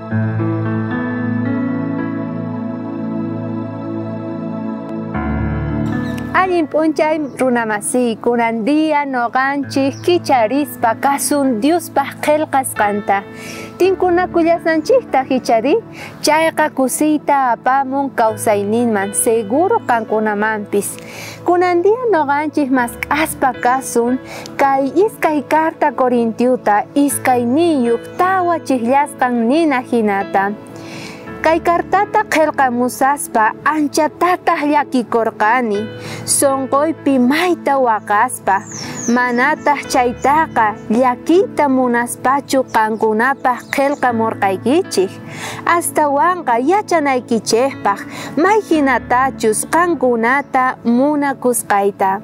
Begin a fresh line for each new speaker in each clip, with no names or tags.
Allin p'unchay runamasiy, kunan día noqanchik kicharispa kasun Diospaq qillqasqanta. Tinkunakullasanchikta hichari, chayqa kusiyta apamun kawsayninman, seguro qankunamanpis. Kunan día noqanchik mask'aspa kasun kay iskay carta Corintiuta iskayniyuq tawa chiqllasqan nina hinata. Kay kartata qillqamusaspa anchatataq llakikurqani, sunquypi mayta waqaspa, manataq chaytaqa llakiyta munaspachu qankunapaq qillqamurqaykichik, astawanqa yachanaykichikpaq mayhinatachus qankunata munakusqayta.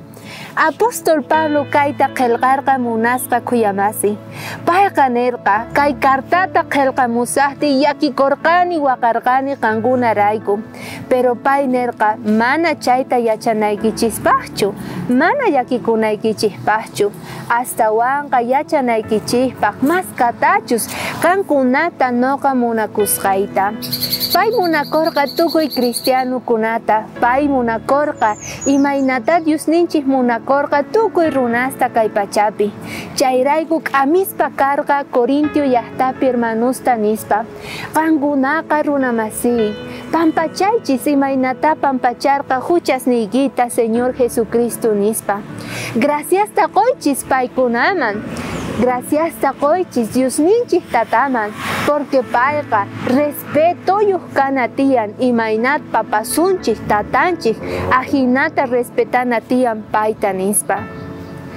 Apóstol Pablo kayta qillqarqa munasqa khuyamasi. Payqa nirqa kay kartata qillqamusaqti llakikurqani waqarqani qankunarayku. Pero pay nirqa mana chayta yachanaykichispaqchu, mana llakikunaykichispaqchu, astawanqa yachanaykichikpaq maskatachus qankunata noqa munakusqayta. Pay munakurqa tukuy cristianokunata, pay munakurqa imaynata Diosninchik munakurqa tukuy runasta kay pachapi. Chayrayku k'amispa karqa Corintio llaqtapi hermanusta nispa. Qankunaqa runamasiy, pampachaychis imaynata pampacharqa huchasniykita Señor Jesucristo nispa. Graciasta qoychis paykunaman. Graciasta qoychis Diosninchik tataman, porque payqa respetoyuq kana tiyan imaynat papasunchik tatanchik ajinata respetana tiyan payta nispa.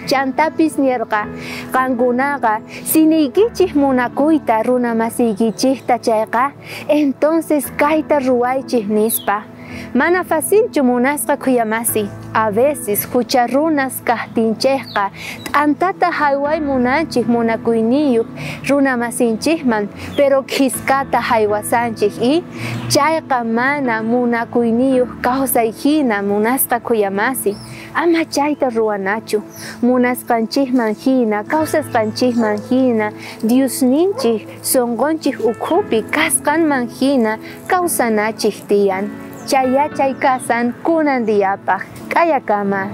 Chantapis nirqa qankunaqa siniykichik munakuyta runamasiykichikta chayqa, entonces kayta ruwaychik nispa. Mana facilchu munasqa khuyamasi. A veces hucha runas kaqtinchikqa t'antata hayway munanchik munakuyniyuq runamasinchikman, pero khiskata haywasanchik y chayqa mana munakuyniyuq kawsay hina munasqa khuyamasi. Ama chayta ruwanachu. Munasqanchikman hina, kawsasqanchikman hina, Diosninchik sunqunchik ukhupi kasqanman hina kawsanachik tiyan. Chayachay kasan kunan diyapaq. K'ayakama.